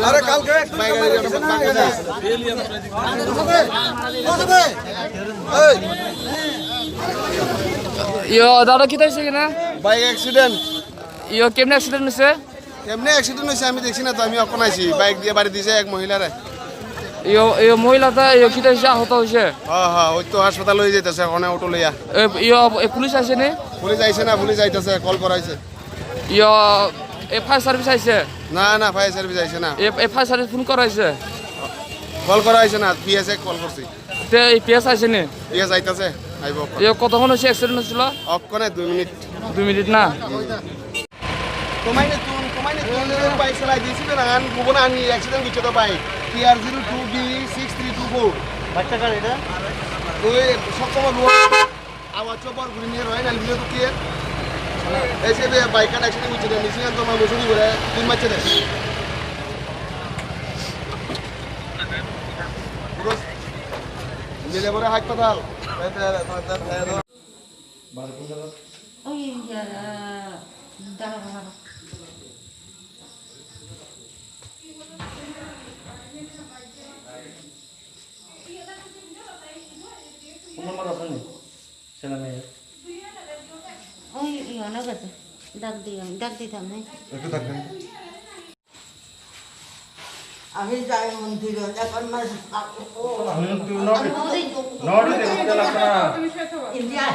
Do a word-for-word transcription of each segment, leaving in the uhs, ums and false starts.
আরে কালকে একটু বাইক গাড়ি যাবো, কালকে যাবো। এই। ইয়ো, দাদা, কিতা হইছে কিনা? Bike accident. ইয়ো, কেমনে অ্যাক্সিডেন্ট হইছে? এমনি অ্যাক্সিডেন্ট হইছে, আমি দেখছি না তো, আমি অখন আইছি, বাইক দিয়ে বাড়ি দিছে এক মহিলারে। ইয়ো, ইয়ো, মহিলাটা, ইয়ো, কিতা হইছে? আহত হইছে? হ্যাঁ, হ্যাঁ, ওই তো হাসপাতাল হয়ে যাইতেছে, ওখানে অটো লইয়া। এ, ইয়ো, এ, পুলিশ আইছে নি? পুলিশ আইছে না, পুলিশ আইতেছে, কল করা হয়েছে। ইয়ো, এ, ফায়ার সার্ভিস আইছে? না, না, ফায়ার সার্ভিস আইছে না। এ, এ, ফায়ার সার্ভিস ফোন করা হয়েছে? কল করা হয়েছে না, পিএসএ কল করছি। তে, এই পিএস আইছে নি? পিএস আইতাছে, আইব। ইয়ো, কতক্ষণ হইছে অ্যাক্সিডেন্ট হইছিল? অক্ষণে দুই মিনিট। দুই মিনিট না? তোমাইনে তুন, তোমাইনে তুন, বাইক চালাই দিছি তো নান, গুবন আনি অ্যাক্সিডেন্ট হইছে তো bike. TR zero two B six three two four. বাইকটা কার এটা? ওই সবসময় রোড আওয়াজ চোপড় ঘুরে নিয়ে রয় না, লিখে তো কি? এই যে বে বাইক কার অ্যাক্সিডেন্ট হইছে, নিচে তো আমার বসে ঘুরে, তিন মাস চলে। পুরো মিলে পরে হাসপাতাল। Oye, ya, da. Phone number আছে নি? ছেলে মেয়ের? ওই, ইয়ে, অনেক আছে। ডাক দিলাম, ডাক দিতাম, হ্যাঁ। একটু থাকবেন। আমি যাই মন্দিরে, এখন মাস হুম, তুই নড়ি, নড়ি দে, উঠতে লাগবে না। ইন্ডিয়া।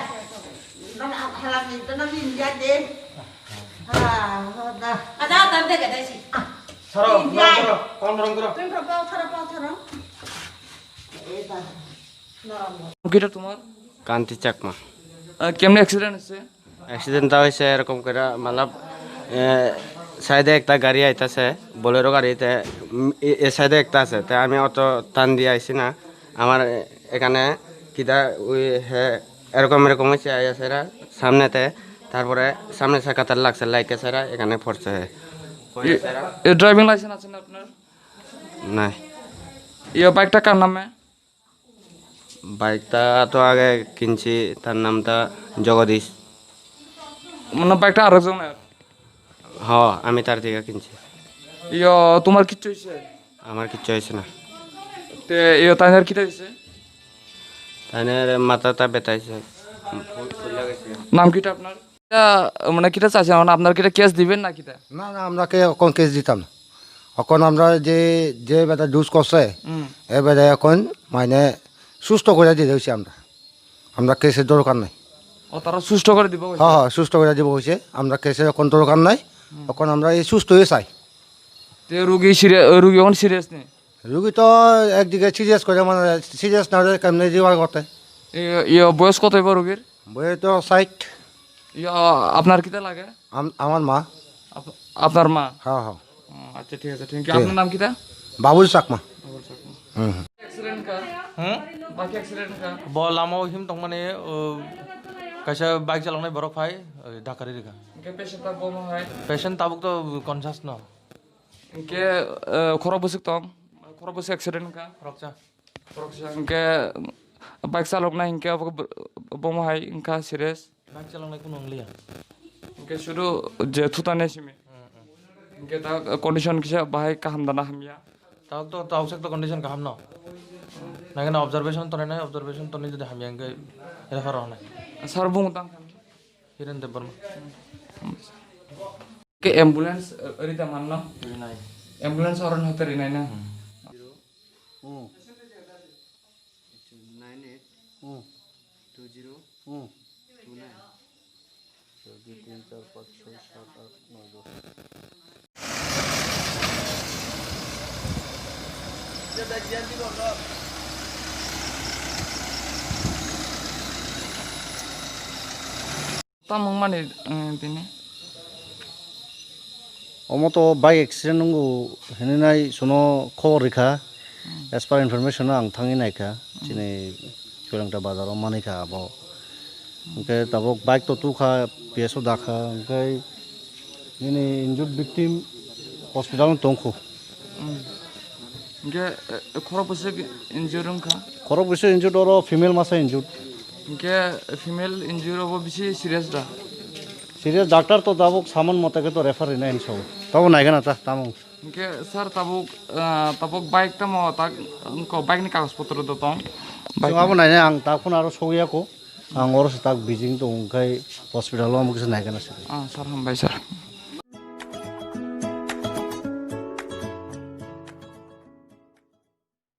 মানে, আ, খালা মিলতো না, আমি ইন্ডিয়া দে। হ্যাঁ, হ্যাঁ, দা। আ, দা, দা, দেখে, দেখি। ছাড়ো, ইন্ডিয়া। নরম করো, কম নরম করো। তুমি পাও, ধরো, পাও, ধরো। এই দা। নরম। কিটা তোমার? কান্তি চাকমা। আহ, কেমনে অ্যাক্সিডেন্ট হয়েছে? অ্যাক্সিডেন্টটা হয়েছে এরকম করে, মাতলব, এ, সাইডে একটা গাড়ি আইতাছে, বোলেরো গাড়িতে, উম, এ, এ সাইডে একটা আছে, তাই আমি অত টান দিয়ে আইছি না। আমার এ-, এখানে কিতা ওই হে এরকম এরকম হয়েছে, আইয়াছে এরা সামনেতে, তারপরে সামনে চাকাতে লাগছে, লাইকে সেরা এখানে পড়ছে। এ, এ ড্রাইভিং লাইসেন্স আছে না আপনার? নাই। ইয়ে, বাইকটা কার নামে? বাইকটা তো আগে কিনছি, তার নামটা জগদীশ। মানে বাইকটা আরেকজনের? হ, আমি তার থেকে কিনছি। ইয়ো, তোমার কিচ্ছু হইছে? আমার কিচ্ছু হয়েছে না। তে ইয়ো, তাইনার কিতা হইছে? তাইনার মাথাটা বেতাইছে। ফুল, ফুল লাগাইছে। নাম কিটা আপনার? এটা, মানে, কিটা চাইছেন? মানে, আপনার কিটা কেস দিবেন না কিটা? না, না, আমরা কে এখন কেস দিতাম না। এখন আমরা যে, যে বেটা ডুজ করছে, হুম। এ বেটা এখন, মানে, সুস্থ করে দিতে হইছে আমরা। আমরা কেসের দরকার নাই। ও, তারা সুস্থ করে দিব কইছে? হ্যাঁ, হ্যাঁ, সুস্থ করে দিব কইছে। আমরা কেসের এখন দরকার নাই। হুম। এখন আমরা এই সুস্থ হয়ে চাই। তে রুগী সিরিয়া-, রুগী এখন সিরিয়াস নি? রুগী তো একদিকে সিরিয়াস করে, মানে, সিরিয়াস না হলে কেমনে রিকভার করতে? ইয়ে, ইয়ে, বয়স কত হইব রুগীর? বয়স তো ষাট। ইয়ে, আপনার কিতা লাগে? আম-, আমার মা। আপ-, আপনার মা? হ্যাঁ, হ্যাঁ। ও, আচ্ছা, ঠিক আছে, ঠিক আছে। ঠিক। আপনার নাম কিতা? বাবুল চাকমা। বাবুল চাকমা। হুম, হুম। অ্যাক্সিডেন্ট কা? হুম? বাকি অ্যাক্সিডেন্ট কা? Bo lama o him tongmani, o, kaisa bike chaloknai borok phai, o, dakari rikha. Hingke patient ta bomo hai? Patient tabuk to conscious no. Hingke, eh, khorok bwswk tong? Khorok bwswk accident wngkha? Khoroksa. Khoroksa hingke bike chaloknai hingke abo bo-, bomo hai wngkha serious? Bike chaloknai kunu wngliya. Hingke sudu je thutani simi. Hmm, hmm. Hingke ta condition kisa bahai kaham dana hamya? Tabuk to, tabuk sak to condition kaham no. Nangkhe na observation tonwi nai, observation tonwi jodi hamya hingke refer rwnai. Sir bung tang kha? Hiren Debbarma. Ke ambulance, eh, rita manno? Rinai. Ambulance oron hote rinai na? Hmm. Zero. Hmm. Nine eight. Hmm. Two zero. Hmm. Two nine. এক, দুই, তিন, চার, পাঁচ, ছয়, সাত, আট, নয়, দশ। Tamung mani, eh, tini? Omo to bike accident nungo hinwi nai suno khobor rikha. Hmm. As per information ang thangwi naikha. Hmm. Chini Chulangta bazar o manwi kha abo. Hmm. Hwnkhe tabuk bike to tukha, P S o dakha, hwnkhe nini injured victim hospital o tongkhu. Hmm. Hwnkhe, eh, khorok bwswk injured wngkha? Khorok bwswk injured oro female masa injured. Hingke female injury obo bisi serious da? Serious, doctor to tabuk saman mota ke to refer rinai hinwi sao. Tabuk naigana ta, tamo. Hingke sir tabuk, ah, tabuk bike tamo tak, ko bike ni kagoj potro do tong? Bike Chwng abo ni- nainai ang tak phano aro sogwi ya ko. Ang oro se tak bijing tong khai hospital o amo kisa naigana se. Ah, sir hambai sir.